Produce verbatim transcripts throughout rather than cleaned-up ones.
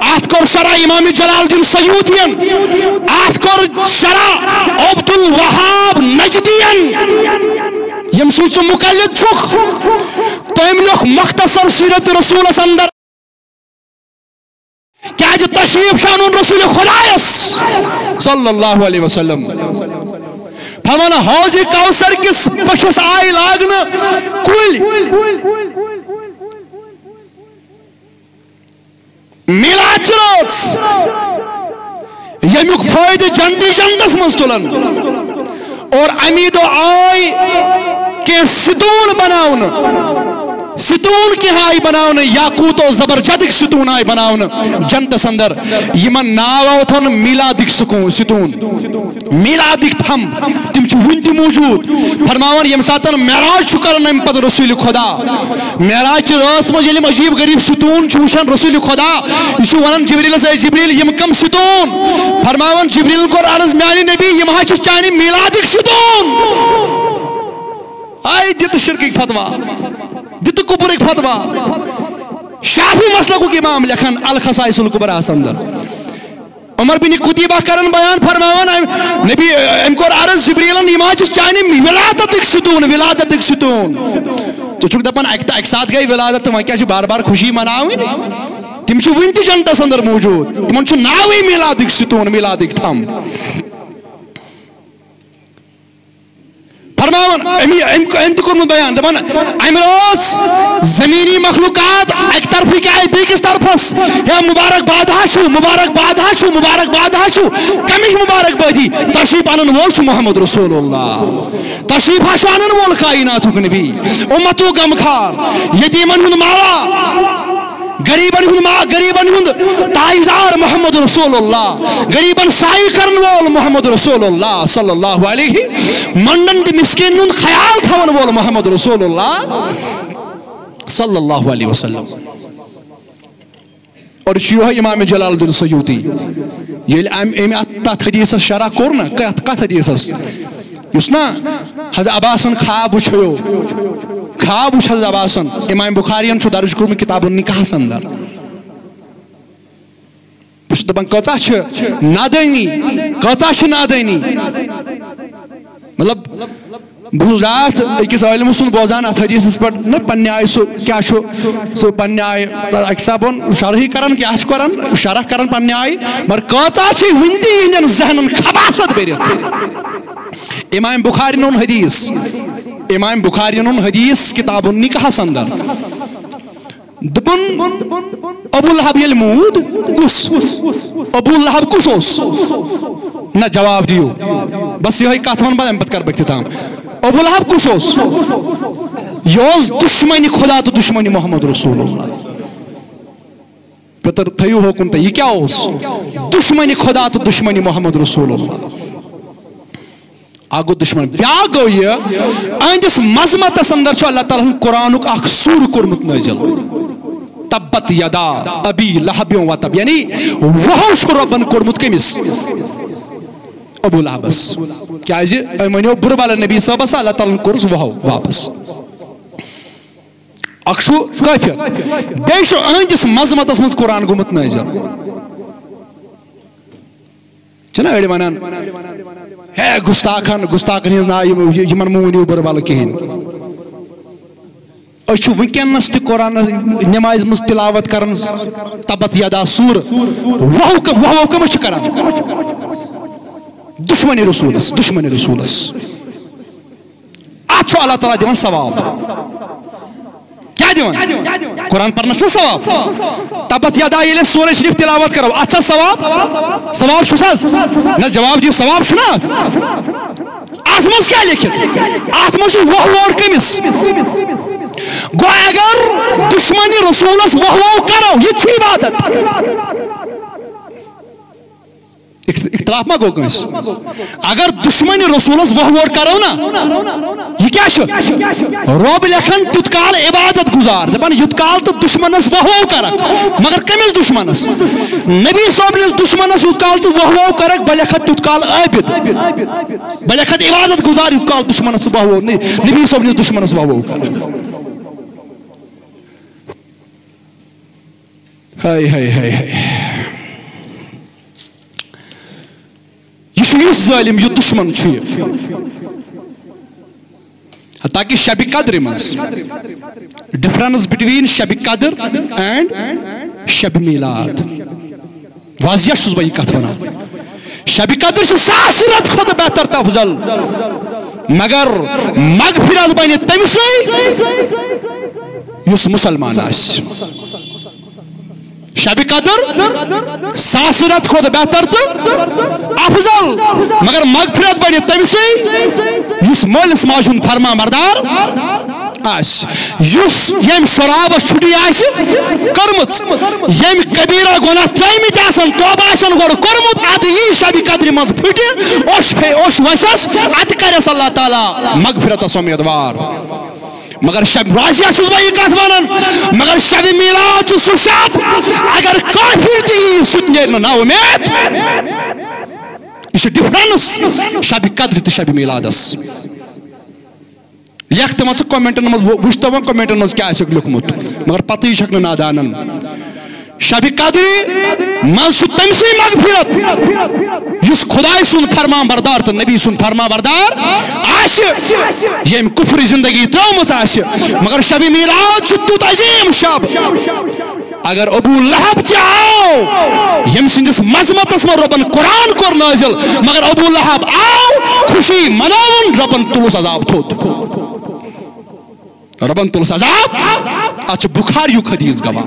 اتھ کوٚر شرح امام جلال الدین سیوطین، اتھ کوٚر شرح عبد الوہاب نجدین، یم سُنٛد ژٕ مقلد چھُکھ۔ تٔمۍ لیوٚکھ مختصر سیرت رسولس اندر۔ کیازِ تشریف چھُ انُن رسول خدایس صلی اللہ علیہ وسلم۔ فرمان، حوض کوثر کِس پٔچھس آیہِ لاگنہٕ کُلۍ۔ میلاد چہِ رٲژ ییٚمیُک فٲیدٕ جنتی جنتس منٛز تُلن۔ اور امی دۄہ آے کینٛہہ ستون بناونہٕ، ستون کینٛہہ آے بناونہٕ، یاقوت و زبرجدٕکۍ ستون آے بناونہٕ جنتس اندر۔ یِمن ناو آو تھاونہٕ میلادٕکۍ سکون، ستون۔ میلادٕکۍ تھم، تِم چھِ وُنہِ تہِ موجود۔ فرماوان، ییٚمہِ ساتہٕ معراج چھُ کران اَمہِ پتہٕ رسول خدا، معراج چہِ رٲژ منٛز ییٚلہِ یِم عجیٖب غریٖب ستوٗن چھِ وٕچھان رسول خدا، یہِ چھُ وَنان جبریٖلَس، "اے جبریٖل، یِم کَم ستوٗن؟" فرماوان جبریٖلَن کوٚر عرض، "میٛانہِ نبی، یِم حظ چھِ چانہِ میلادٕکۍ ستوٗن۔" آے دِتہٕ شرکٕکۍ فتوا، دِتہٕ کُپرٕکۍ فتوا۔ شافعی مسلکُک امام لیکھان الخصائص الکبریٰ ہس اندر۔ عمر بن قتیبہ کرن بیان فرماوان، أمۍ، نبی، أمۍ کوٚر عرض جبریلن، "یِم حظ چھِ چانہِ ولادتٕکۍ ستوٗن، ولادتٕکۍ ستوٗن۔" ژٕ چھُکھ دپان اکہِ، اکہِ ساتہٕ گٔے ولادت تہٕ وۄنۍ کیٛاہ چھِ بار بار خوشی مناوٕنۍ؟ تِم چھِ وُنہِ تہِ جنتس اندر موجود، تِمن چھُ ناوٕے میلادٕکۍ ستوٗن، میلادٕکۍ تھم۔ فرماوان، أمی، أمۍ، أمۍ تہِ کوٚرمُت بیان، دَپان، اَمہِ رٲژ زٔمیٖنی مخلوٗقات اَکہِ طرفٕکۍ آیہِ بیٚکِس طرفَس، ہے مُبارک باد ہا چھُ، مُبارک باد ہا چھُ، مُبارک باد ہا چھُ، کَمِچ مُبارک بٲدی؟ تشریٖف اَنَن وول چھُ محمد رسول اللہ، تشریٖف ہا چھُ اَنَن وول کائناتُک نبی، اُمتُک غمخار، یتیٖمَن ہُنٛد ماوا۔ غریبن ہُنٛد ما-، غریبن ہُنٛد تاجدار محمد رسول اللہ، غریبن سایہِ کرن وول محمد رسول اللہ صلی اللہ علیہ، منڈن تہٕ مسکینن ہُنٛد خیال تھاون وول محمد رسول اللہ صلی اللہ علیہ وسلم۔ اور چھُ یِہوٚے امام جلال الدین سیوطی، ییٚلہِ أمۍ، أمۍ اَتھ، تَتھ حدیثس شرح کوٚر نا، کَتھ، کَتھ حدیثس؟ یُس نا حضرت عباسن خواب وُچھیو، خواب وُچھ حضرت عباسن، امام بخارین چھُ درج کوٚرمُت کتاب النکاحس اندر۔ بہٕ چھُس دپان، کۭژاہ چھِ نادٲنی، کۭژاہ چھِ نادٲنی۔ مطلب، بہٕ چھُس راتھ أکِس عٲلمہٕ سُنٛد بوزان اَتھ حدیثس پٮ۪ٹھ، نہ پننہِ آیہِ سُہ کیٛاہ چھُ، سُہ پننہِ آیہِ، اَکہِ حسابہٕ ووٚن، شرحٕے کران، کیٛاہ چھُ کران، شرح کران پننہِ آیہِ، مگر کۭژاہ چھِ وُنہِ تہِ یِہنٛدٮ۪ن ذہنن خباثت بٔرِتھ۔ امام بخارین اوٚن حدیث، امام بخارین اوٚن حدیث کتاب النکاحس اندر۔ دوٚپُن، ابو لہب ییٚلہِ موٗد، کُس؟ ابو لہب کُس اوس؟ نہ، جواب دِیِو۔ بس یِہوٚے کتھ وَنہٕ بہٕ، اَمہِ پتہٕ کرٕ بہٕ اختتام۔ ابو لہب کُس اوس؟ یہِ اوس دُشمنِ خدا تہٕ دُشمنِ محمد رسول اللہ۔ پتر تھٲیِو حُکُم تہٕ یہِ کیٛاہ اوس؟ دُشمنِ خدا تہٕ دُشمنِ محمد رسول اللہ۔ اکھ گوٚو دُشمن، بیٛاکھ گوٚو یہِ، أہنٛدِس مذمتس اندر چھُ اللہ تعالیٰ ہن قرآنُک اکھ سورٕ کوٚرمُت نٲزِل، تبت یدا ابی لہب و تب، یعنی وہو چھُ رۄبن کوٚرمُت کٔمِس؟ ابو لہبس۔ کیازِ؟ أمۍ ونیو برٕ بلہٕ نبی صٲبس، اللہ تعالیٰ ہن کوٚرُس وہو واپس۔ اکھ چھُ کٲفِر، بیٚیہِ چھُ أہنٛدِس مذمتس منٛز قرآن گوٚمُت نٲزِل۔ چھِنہ أڑۍ وَنان، "ہے گُستاخن، گُستاخن ہٕنٛز ناو، یِم، یِمن مہٕ ؤنِو بُرٕ بَلہٕ کِہیٖنۍ۔" أسۍ چھِ وٕنکیٚنَس تہِ قرآنَس نٮ۪مازِ منٛز تِلاوت کران، تبت یدا سورہ، وہو کم، وہو کم أسۍ چھِ کران؟ دُشمنِ رسوٗلَس، دُشمنِ رسوٗلَس۔ اتھ چھُ اللہ تعالیٰ دِوان ثواب۔ کیٛاہ دِوان؟ قرآن پرنس چھُ ثواب۔ تبت یدا ییٚلہِ أسۍ سورہ شریف تلاوت کرو، اتھ چھا ثواب؟ ثواب چھُس حظ؟ نہ، جواب دِیِو، ثواب چھُنہ اتھ؟ اتھ منٛز کیٛاہ لیکھِتھ؟ اتھ منٛز چھُ وۄہ وور کٔمِس؟ گوٚو اگر دُشمنِ رسولس وۄہ وو کرو، یہِ تہِ چھُ عبادت۔ اخت-، اختلاف ما گوٚو کٲنٛسہِ؟ اگر دُشمنِ رسولس وۄہ وور کرو نا، یہِ کیٛاہ چھُ؟ رۄب لیکھن تیُتھ کال عبادت گزار، دپان یُتھ کال تہٕ دُشمنس وۄہ وو کرکھ، مگر کٔمِس دُشمنس؟ نبی صٲبنِس دُشمنس یُتھ کال ژٕ وۄہ وو کرکھ، بہٕ لیکھٕ تیُتھ کال عابد۔ بہٕ لیکھٕ عبادت گزار یُتھ کال دُشمنس ژٕ وۄہ وو، نبی صٲبنِس دُشمنس وۄہ وو کرکھ۔ ہاے، ہاے، ہاے، ہاے۔ یُتھ ظٲلِم، یُتھ دُشمن چھُ یہِ۔ تاکہِ شبِ قدرِ منٛز، difference between شبِ قدر and شبِ میلاد۔ واضح چھُس بہٕ یہِ کتھ ونان۔ شبِ قدر چھُ ساسہٕ رٮ۪تہٕ کھۄتہٕ بہتر تہٕ افضل، مگر مغفرت بنہِ تٔمۍ سٕے یُس مسلمان آسہِ۔ شبِ قدر ساسہٕ رٮ۪تہٕ کھۄتہٕ بہتر تہٕ افضل، مگر مغفرت بنہِ تٔمۍ سٕے یُس مٲلِس ماجہِ ہُنٛد فرما بردار آسہِ، یُس ییٚمۍ شرابس چھُٹی آسہِ کٔرمٕژ، ییٚمۍ کبیرہ گۄناہ ترٲومٕتۍ آسن، توبہٕ آسن گۄڈٕ کوٚرمُت، ادٕ یی شبِ قدرِ منٛز پھُٹہِ، اوٚش پھے، اوٚش وسٮ۪س، ادٕ کرٮ۪س اللہ تعالیٰ مغفرتس امیدوار۔ مگر شب، واضح چھُس بہٕ یہِ کتھ ونان، مگر شبِ میلاد چھُ سُہ شب، اگر کافر تہِ یی، سُہ تہِ نیرِ نہٕ نا اُمید۔ یہِ چھِ difference شبِ قدرِ تہٕ شبِ میلادس۔ لیکھ تہٕ وۄنۍ ژٕ commentن منٛز، وۄنۍ وٕچھ تو وۄنۍ commentن منٛز کیٛاہ آسٮ۪کھ لیوٚکھمُت، مگر پتہٕ یہِ چھکھ نہٕ نادانن۔ شبِ قدرِ منٛز چھُ تٔمۍ سٕے مغفرت، یُس خداے سُنٛد فرمان بردار تہٕ نبی سُنٛد فرمان بردار آسہِ، ییٚمۍ کُفرٕچ زندگی ترٲومٕژ آسہِ۔ مگر شبِ میلاد چھُ تیُتھ عظیٖم شب، اگر ابو لہب تہِ آو، ییٚمۍ سٕنٛدِس مذمتس منٛز رۄبن قرآن کوٚر نٲزِل، مگر ابو لہب آو، خوشی مناوُن، رۄبن تُلُس عذاب تھوٚد۔ رۄبن تُلُس عذاب۔ اتھ چھُ بخاریُک حدیث گواہ۔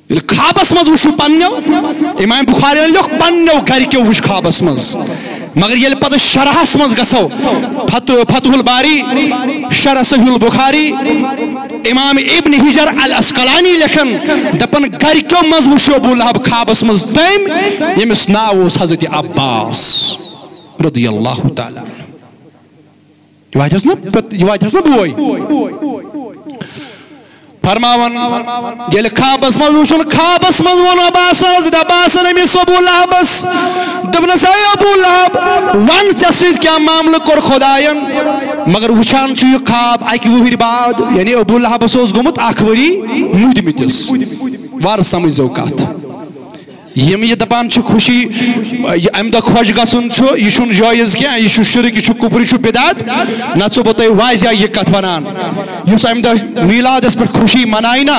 ییٚلہِ خوابس منٛز وٕچھِو پننیو، امام بخاریَن لیوٚکھ پننیو گرِکیو وٕچھ خوابس منٛز، مگر ییٚلہِ پتہٕ شرحس منٛز گژھو، فتح، فتح الباری، شرح صحیح البخاری، امام ابن حجر العسقلانی لیکھن، دپان، گرِکیو منٛز وٕچھِو ابو لہب خوابس منٛز تٔمۍ، ییٚمِس ناو اوس حضرت عباس رضی اللہ تعالیٰ عنہ۔ یہِ واتٮ۪س نہ پت-، یہِ واتٮ۪س نہ بوے۔ فرماوان، ییٚلہِ خوابس منٛز وُچھُن، خوابس منٛز ووٚن عباسس، عباسن أمِس ابو لہبس، دوٚپنس، اے ابو لہب، ون، ژےٚ سۭتۍ کیٛاہ معاملہٕ کوٚر خداین؟ مگر وُچھان چھُ یہِ خواب اکہِ وُہٕرۍ بعد، یعنی ابو لہبس اوس گوٚمُت اکھ ؤری مُدمتِس۔ وارٕ سمجھزیو کتھ۔ یِم یہِ دپان چھِ خوشی، یہِ امہِ دۄہ خۄش گژھُن چھُ، یہِ چھُنہٕ جٲیز کینٛہہ، یہِ چھُ شرک، یہِ چھُ کُفر، یہِ چھُ بدعت۔ نہ چھُ بہٕ تۄہہِ واضح یہِ کتھ ونان، یُس امہِ دۄہ میلادس پٮ۪ٹھ خوشی منایہِ نا،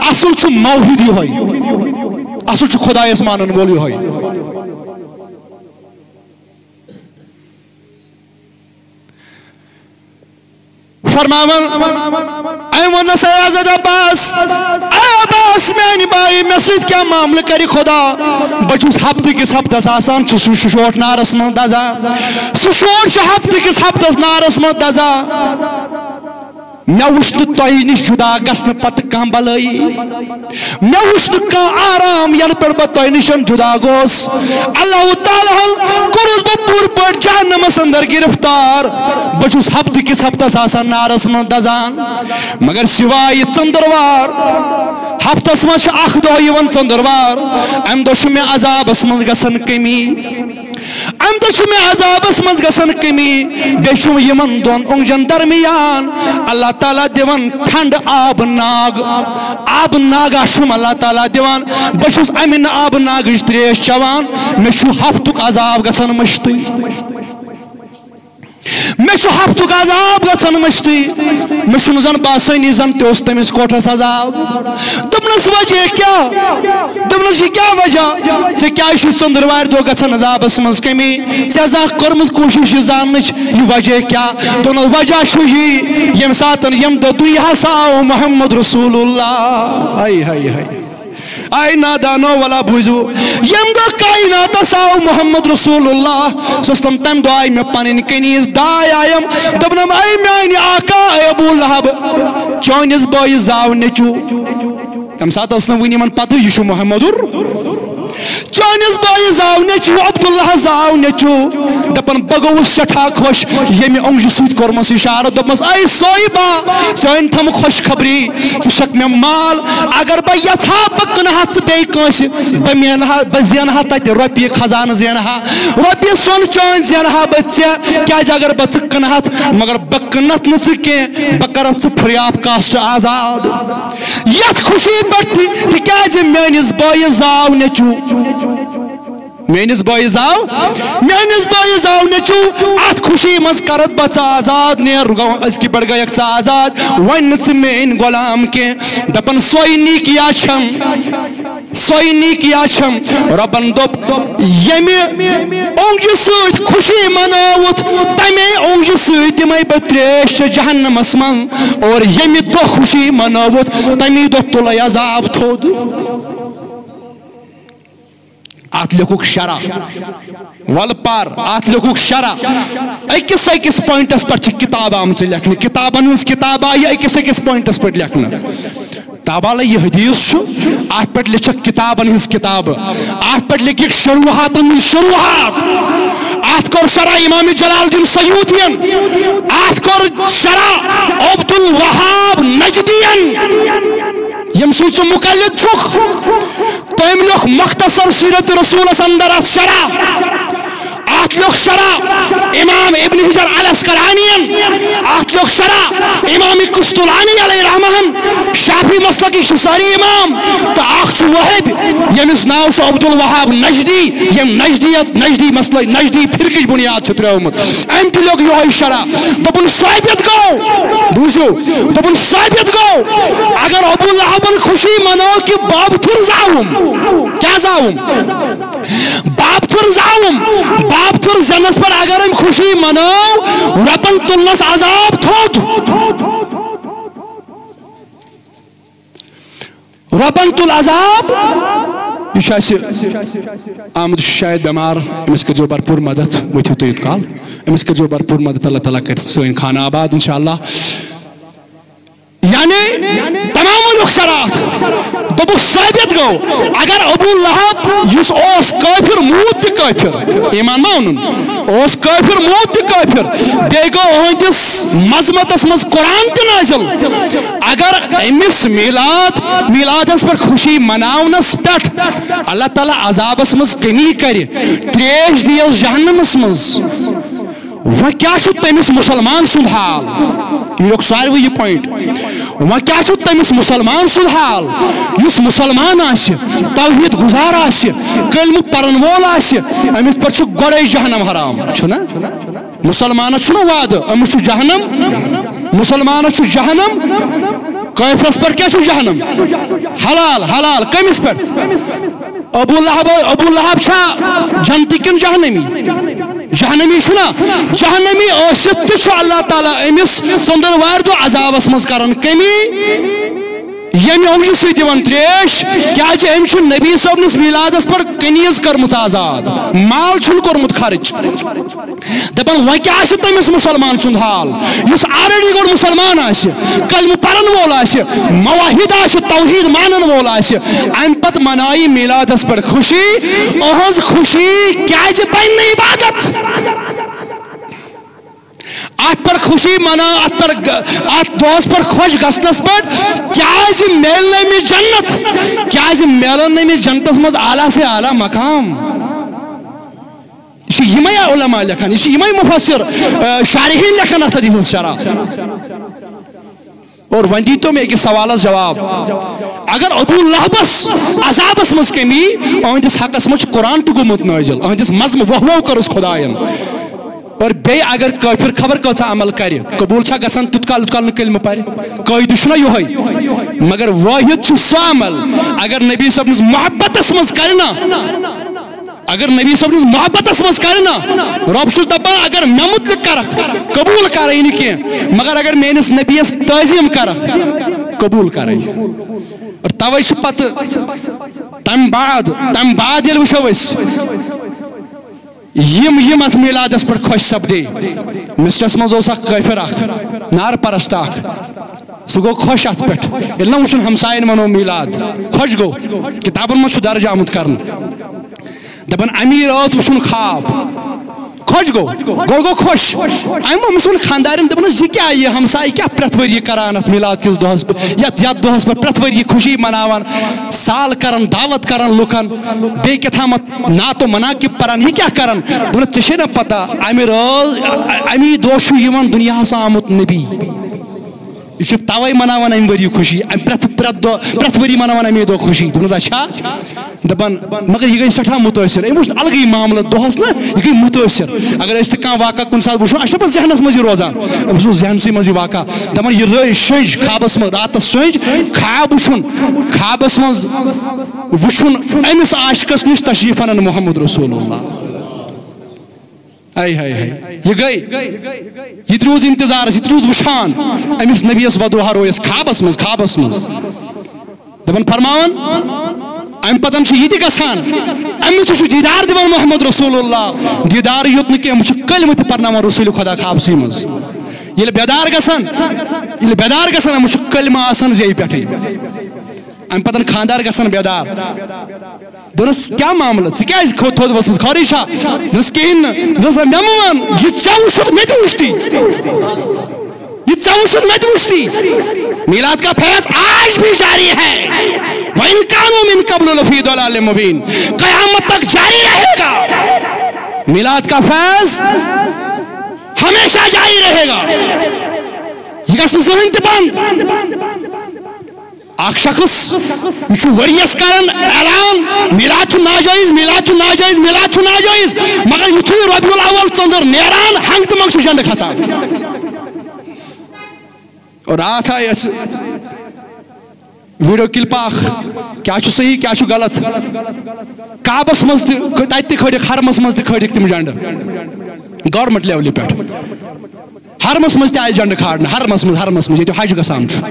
اصل چھُ موحد یِہوٚے، اصل چھُ خدایس مانن وول یِہوٚے۔ فرماوان، أمۍ ووٚننس، اے حضرت عباس، اے عباس، میانہِ بایہِ، مےٚ سۭتۍ کیٛاہ معاملہٕ کرِ خدا؟ بہٕ چھُس ہفتہٕ کِس ہفتس آسان، چھُس سُہ شوٹھ نارس منٛز دزان۔ سُہ شوٹھ چھُ ہفتہٕ کِس ہفتس نارس منٛز دزان۔ مےٚ وُچھ نہٕ تۄہہِ نِش جُدا گژھنہٕ پتہٕ کانٛہہ بلٲیی۔ مےٚ وُچھ نہٕ کانٛہہ آرام، ینہٕ پٮ۪ٹھ بہٕ تۄہہِ نِش جُدا گوس۔ اللہ تعالیٰ ہن کوٚرُس بہٕ پوٗرٕ پٲٹھۍ جہنمس اندر گرفتار۔ بہٕ چھُس ہفتہٕ کِس ہفتس آسان نارس منٛز دزان، مگر سوائے ژٔنٛدٕروار، ہفتس منٛز چھُ اکھ دۄہ یِوان ژٔنٛدٕروار، امہِ دۄہ چھُ مےٚ عذابس منٛز گژھان کمی۔ امہِ دۄہ چھُ مےٚ عذابس منٛز گژھان کمی، بیٚیہِ چھُم یِمن دۄن اونٛگجن درمیان اللہ تعالیٰ دِوان ٹھنڈٕ آبہٕ ناگ، آبہٕ ناگا چھُم اللہ تعالیٰ دِوان۔ بہٕ چھُس امہِ آبہٕ ناگٕچ تریش چٮ۪وان، مےٚ چھُ ہفتُک عذاب گژھان مٔشتٕے۔ مےٚ چھُ ہفتُک عذاب گژھان مٔشتٕے۔ مےٚ چھُنہٕ زن باسٲنی زن تہِ اوس تٔمِس کوٹھس عذاب۔ دوٚپنس، وجہ کیٛاہ؟ دوٚپنس، یہِ کیٛاہ وجہ؟ ژےٚ کیٛازِ چھُے ژٔنٛدٕروارِ دۄہ گژھان عذابس منٛز کمی؟ ژےٚ زانٛہہ کٔرمٕژ کوٗشِش یہِ زاننٕچ، یہِ وجہ کیٛاہ؟ دوٚپنس، وجہ چھُ یی، ییٚمہِ ساتن، ییٚمہِ دۄہ دُنیاہس آو محمد رسول اللہ۔ ہاے، ہاے، ہاے۔ آے نادانو، ولا بوٗزِو، ییٚمہِ دۄہ کائناتس آو محمد رسول اللہ صلی اللہ علیہ وسلم، تمہِ دۄہ آیہِ مےٚ پنٕنۍ کنیز، داے آیم، دوٚپنم، اے میانہِ آقا، اے ابو لہب، چٲنِس بٲیِس زاو نیٚچو۔ تمہِ ساتہٕ ٲس نہٕ وُنہِ یِمن پتہ یہِ چھُ محمدُر۔ چٲنِس بٲیِس زاو نیٚچو، عبداللہ زاو نیٚچو۔ دپان، بہٕ گوٚوُس سٮ۪ٹھاہ خۄش، ییٚمہِ اونٛگجہِ سۭتۍ کوٚرمس اشارٕ، دوٚپمس، اے صٲحبا، ژٕ أنۍ تھم خۄشخبری، ژٕ چھکھ مےٚ مال۔ اگر بہٕ یژھٕ ہا، بہٕ کٕنہٕ ہا ژٕ بیٚیہِ کٲنٛسہِ، بہٕ مینہٕ ہا، بہٕ زینہٕ ہا تتہِ رۄپیہِ، خزانہٕ زینہٕ ہا، رۄپیہِ سۄن چٲنۍ زینہٕ ہا بہٕ ژےٚ۔ کیازِ اگر بہٕ ژٕ کٕنہٕ ہتھ، مگر بہٕ کٕنتھ نہٕ ژٕ کینٛہہ، بہٕ کرتھ ژٕ free of cost آزاد۔ یتھ خوشی پٮ۪ٹھ تہِ، تِکیازِ میٲنِس بٲیِس زاو نیٚچو۔ میٲنِس بٲیِس آو، میٲنِس بٲیِس آو نیٚچوٗ، اَتھ خوشی منٛز کَرَتھ بہٕ ژٕ آزاد، نیر گوٚو أزکہِ پٮ۪ٹھ گٔیَکھ ژٕ آزاد، وۄنۍ نہٕ ژٕ میٲنۍ غلام کینٛہہ۔ دَپان سۄے نیٖکیا چھم، سۄے نیٖکیا چھم۔ رۄبَن دوٚپ، ییٚمہِ اونٛگجہِ سۭتۍ خوشی منٲوُتھ، تَمے اونٛگجہِ سۭتۍ دِمَے بہٕ ترٛیش چہِ جہنمَس منٛز، اور ییٚمہِ دۄہ خوشی منٲوُتھ، تَمی دۄہ تُلَے عذاب تھوٚد۔ اتھ لیکھُکھ شرح۔ ولہٕ پر، اتھ لیکھُکھ شرح۔ أکِس أکِس پوینٹس پٮ۪ٹھ چھِ کتاب آمژٕ لیکھنہٕ، کتابن ہٕنٛز کتاب آیہِ أکِس أکِس پوینٹس پٮ۪ٹھ لیکھنہٕ۔ تابالہ، یہِ حدیث چھُ، اتھ پٮ۪ٹھ لیکھکھ کتابن ہٕنٛز کتابہٕ، اتھ پٮ۪ٹھ لیکھکھ شروحاتن ہٕنٛز شروحات۔ اتھ کوٚر شرح امام جلال الدین سیوطین، اتھ کوٚر شرح عبد الوہاب نجدین، ییٚمۍ سُنٛد ژٕ مقلد چھُکھ۔ تٔمۍ لیوٚکھ مختصر سیرت رسولس اندر اتھ شرح۔ اتھ لیوٚکھ شرح امام ابن حجر العسقلانین۔ اتھ لیوٚکھ شرح امام قسطلانی علیہ رحمہ۔ شافعی مسلکٕکۍ چھِ سٲری امام۔ تہٕ اکھ چھُ وہابی، ییٚمِس ناو چھُ عبد الوہاب نجدی، ییٚمۍ نجدیت، نجدی مسلک، نجدی فرقٕچ بنیاد چھِ ترٲومٕژ۔ أمۍ تہِ لیوٚکھ یِہوٚے شرح۔ دوٚپُن ثٲبت گوٚو، بوٗزِو، دوٚپُن ثٲبت گوٚو، اگر ابو لہبن خوشی منٲو کہِ بابتھُر زاوُم، کیٛاہ زاوُم؟ بابتھُر زاوُم۔ بابتھُر زینس پٮ۪ٹھ اگر أمۍ خوشی منٲو، رۄبن تُلنس عذاب تھوٚد۔ رۄبن تُل عذاب۔ یہِ چھُ اَسہِ آمُت، یہِ چھُ شاید بٮ۪مار، أمِس کٔرۍزیو بھرپوٗر مدد، ؤتھِو تُہۍ یوٚت کال، أمِس کٔرۍزیو بھرپوٗر مدد، اللہ تعالیٰ کرِ سٲنۍ خانہ آباد انشاءاللہ۔ یعنی تمام لُکھ شرح۔ دوٚپُکھ ثٲبت گوٚو، اگر ابو لہب یُس اوس کٲفِر، موٗد تہِ کٲفِر، ایمان ما اوٚنُن، اوس کٲفِر، موٗد تہِ کٲفِر، بیٚیہِ گوٚو أہٕنٛدِس مذمتس منٛز قرآن تہِ نازل۔ اگر أمِس میلاد، میلادس پٮ۪ٹھ خوشی مناونس پٮ۪ٹھ اللہ تعالیٰ عذابس منٛز کمی کرِ، تریش دِیس جہنمس منٛز، وۄنۍ کیٛاہ چھُ تٔمِس مُسلمان سُنٛد حال؟ یہِ لیوٚکھ ساروٕے یہِ پوینٹ۔ وۄنۍ کیٛاہ چھُ تٔمِس مُسلمان سُنٛد حال، یُس مُسلمان آسہِ، توحیٖد گُزار آسہِ، کلمہٕ پرن وول آسہِ، أمِس پٮ۪ٹھ چھُ گۄڈَے جہنم حرام، چھُنہ؟ مُسلمانس چھُنہ وعدٕ، أمِس چھُ جہنم، مُسلمانس چھُ جہنم، کٲفرس پٮ۪ٹھ کیٛاہ چھُ جہنم؟ حلال، حلال، کٔمِس پٮ۪ٹھ؟ ابو لہب، ابو لہب چھا جنتی کِنہٕ جہنمی؟ جہنمی چھُنا؟ جہنمی ٲسِتھ تہِ چھُ اللہ تعالیٰ أمِس ژٔنٛدٕروارِ دۄہ عذابس منٛز کران کمی، ییٚمہِ اونٛگجہِ سۭتۍ دِوان تریش، کیازِ أمۍ چھُ نبی صٲبنِس میلادس پٮ۪ٹھ کنیز کٔرمٕژ آزاد، مال چھُنہٕ کوٚرمُت خرٕچ۔ دپان وۄنۍ کیٛاہ آسہِ تٔمِس مُسلمان سُنٛد حال، یُس already گۄڈٕ مُسلمان آسہِ، کلمہٕ پرن وول آسہِ، موحد آسہِ، توحیٖد مانن وول آسہِ، امہِ پتہٕ منایہِ میلادس پٮ۪ٹھ خوشی۔ أہنٛز خوشی کیٛازِ بنہِ نہٕ عبادت؟ اتھ پٮ۪ٹھ خوشی منا، اتھ پٮ۪ٹھ گ-، اتھ دۄہس پٮ۪ٹھ خۄش گژھنس پٮ۪ٹھ کیٛازِ میلہِ نہٕ أمِس جنت؟ کیٛازِ میلن نہٕ أمِس جنتس منٛز اعلیٰ سے اعلیٰ مقام؟ یہِ چھِ یِمَے علماء لیکھان، یہِ چھِ یِمَے مُفسِر، آ، شارحیٖن لیکھان اَتھ حدیٖثَس شرح۔ اور وۄنۍ دیٖتو مےٚ أکِس سوالَس جواب۔ اگر ابو لہبس عذابس منٛز کمی، أہنٛدِس حقس منٛز چھُ قرآن تہِ گوٚمُت نٲزِل، أہنٛدِس مزمہٕ وہوو کٔرٕس خۄدایَن۔ اور بیٚیہِ اگر کٲفِر خبر کۭژاہ عمل کرِ، قبوٗل چھا گژھان تیُتھ کال، یوٗت کال نہٕ کلمہٕ پرِ؟ قٲیدٕ چھُنہ یِہوٚے۔ مگر وٲحد چھُ سُہ عمل، اگر نبی صٲبنِس محبتس منٛز کرِ نہ، اگر نبی صٲبنِس محبتس منٛز کرِ نہ، رۄب چھُس دپان، اگر مےٚ مُتعلق کرکھ، قبوٗل کرے نہٕ کینٛہہ، مگر اگر میٲنِس نبیَس تعظیٖم کرکھ، قبوٗل کرے۔ اور توے چھُ پتہٕ تمہِ بعد، تمہِ بعد ییٚلہِ وٕچھو أسۍ، یِم، یِم اتھ میلادس پٮ۪ٹھ خۄش سپدے، مصرس منٛز اوس اکھ کٲفِر اکھ، نار پرست اکھ، سُہ گوٚو خۄش اتھ پٮ۪ٹھ، ییٚلہِ نہ وٕچھُن ہمساین منوو میلاد، خۄش گوٚو، کتابن منٛز چھُ درج آمُت کرنہٕ۔ دپان امیر ٲس وٕچھُن خواب، خۄش گوٚو، گوٚو گوٚو خۄش۔ امہِ أمۍ سُنٛد خانٛدارٮ۪ن دپان، یہِ کیٛاہ، یہِ ہمسایہِ کیٛاہ پرٛٮ۪تھ ؤرۍ یہِ کران اتھ میلاد کِس دۄہس پٮ۪ٹھ، یتھ، یتھ دۄہس پٮ۪ٹھ پرٛٮ۪تھ ؤرۍ یہِ خوشی مناوان، سال کران، دعوت کران لُکن، بیٚیہِ کیٛاہ تھامتھ نعت و مناقب پران، یہِ کیٛاہ کران؟ دوٚپنس، ژےٚ چھے نہ پتہ، امہِ رٲژ، امی دۄہ چھُ یِوان دُنیاہس آمُت نبی۔ یہِ چھِ توے مناوان امہِ ؤری خوشی، امہِ پرٛٮ۪تھ پرٛٮ۪تھ دۄہ، پرٛٮ۪تھ ؤری مناوان امی دۄہ خوشی۔ دوٚپنس، اچھا؟ دپان، مگر یہِ گٔے سٮ۪ٹھاہ مُتٲثر، أمۍ وٕچھ الگٕے معاملہٕ دۄہس نا، یہِ گٔے مُتٲثر۔ اگر أسۍ تہِ کانٛہہ واقعہ کُنہِ ساتہٕ وٕچھو، اسہِ چھُ پتہٕ ذہنس منٛز یہِ روزان، أمۍ سُنٛد ذہنسٕے منٛز یہِ واقعہ۔ دپان، یہِ رٲے شٔنج خوابس منٛز، راتس شٔنج، خواب وٕچھُن، خوابس منٛز وٕچھُن أمِس عاشقس نِش تشریف انان محمد رسول اللہ۔ ہاے ہاے ہاے، یہِ گٔے، یہِ تہِ روٗز انتظارس، یہِ تہِ روٗز وٕچھان أمِس نبیس ودوہا رویس خوابس منٛز، خوابس منٛز۔ دپان فرماوان، امہِ پتن چھُ یہِ تہِ گژھان، أمِس تہِ چھُ دیٖدار دِوان محمد رسول اللہ۔ دیٖدار یوت نہٕ کینٛہہ، أمِس چھُ کلمہٕ تہِ پرناوان رسول خدا خوابسٕے منٛز۔ ییٚلہِ بیدار گژھان، ییٚلہِ بیدار گژھان، أمِس چھُ کلمہٕ آسان زیٚیہِ پٮ۪ٹھٕے۔ امہِ پتن خانٛدار گژھان بیدار۔ دوٚپنس، کیٛاہ معاملہٕ؟ ژٕ کیٛازِ کھوٚت تھوٚد ؤژھمٕژ؟ خٲرٕے چھا؟ دوٚپنس، کِہیٖنۍ نہٕ۔ دوٚپنس، مےٚ مہٕ وَن، یہِ ژےٚ وُچھُتھ مےٚ تہِ وُچھتی۔ یہِ ژےٚ وُچھُتھ مےٚ تہِ وُچھتی۔ میلاد کا فیض آج بھی جاری ہے۔ وَإِنْ كَانُوا مِنْ قَبْلُ لَفِي ضَلَالٍ مُبِينٍ۔ قیامت تک جاری رہے گا۔ میلاد کا فیض ہمیشہ جاری رہے گا۔ یہ گژھِ نہٕ زٕہٕنۍ تہِ بند۔ اکھ شخص، یہِ چھُ ؤریَس کران اعلان، میلاد چھُ ناجٲیز، میلاد چھُ ناجٲیز، میلاد چھُ ناجٲیز، مگر یُتھُے ربیع الاول ژٔنٛدٕر نیران، ہنٛگ تہٕ منٛگ چھُ جنڈٕ کھسان۔ اور راتھ آیہِ اَسہِ ویڈیو کلپ اکھ، کیٛاہ چھُ صحیح، کیٛاہ چھُ غلط۔ کعبس منٛز تہِ، تَتہِ تہِ کھٲلِکھ، حرمس منٛز تہِ کھٲلِکھ تِم جنڈٕ، گورنمنٹ لیولہِ پٮ۪ٹھ۔ حرمس منٛز تہِ آیہِ جنڈٕ کھالنہٕ، حرمس منٛز، حرمس منٛز، ییٚتہِ حج گژھان چھُ۔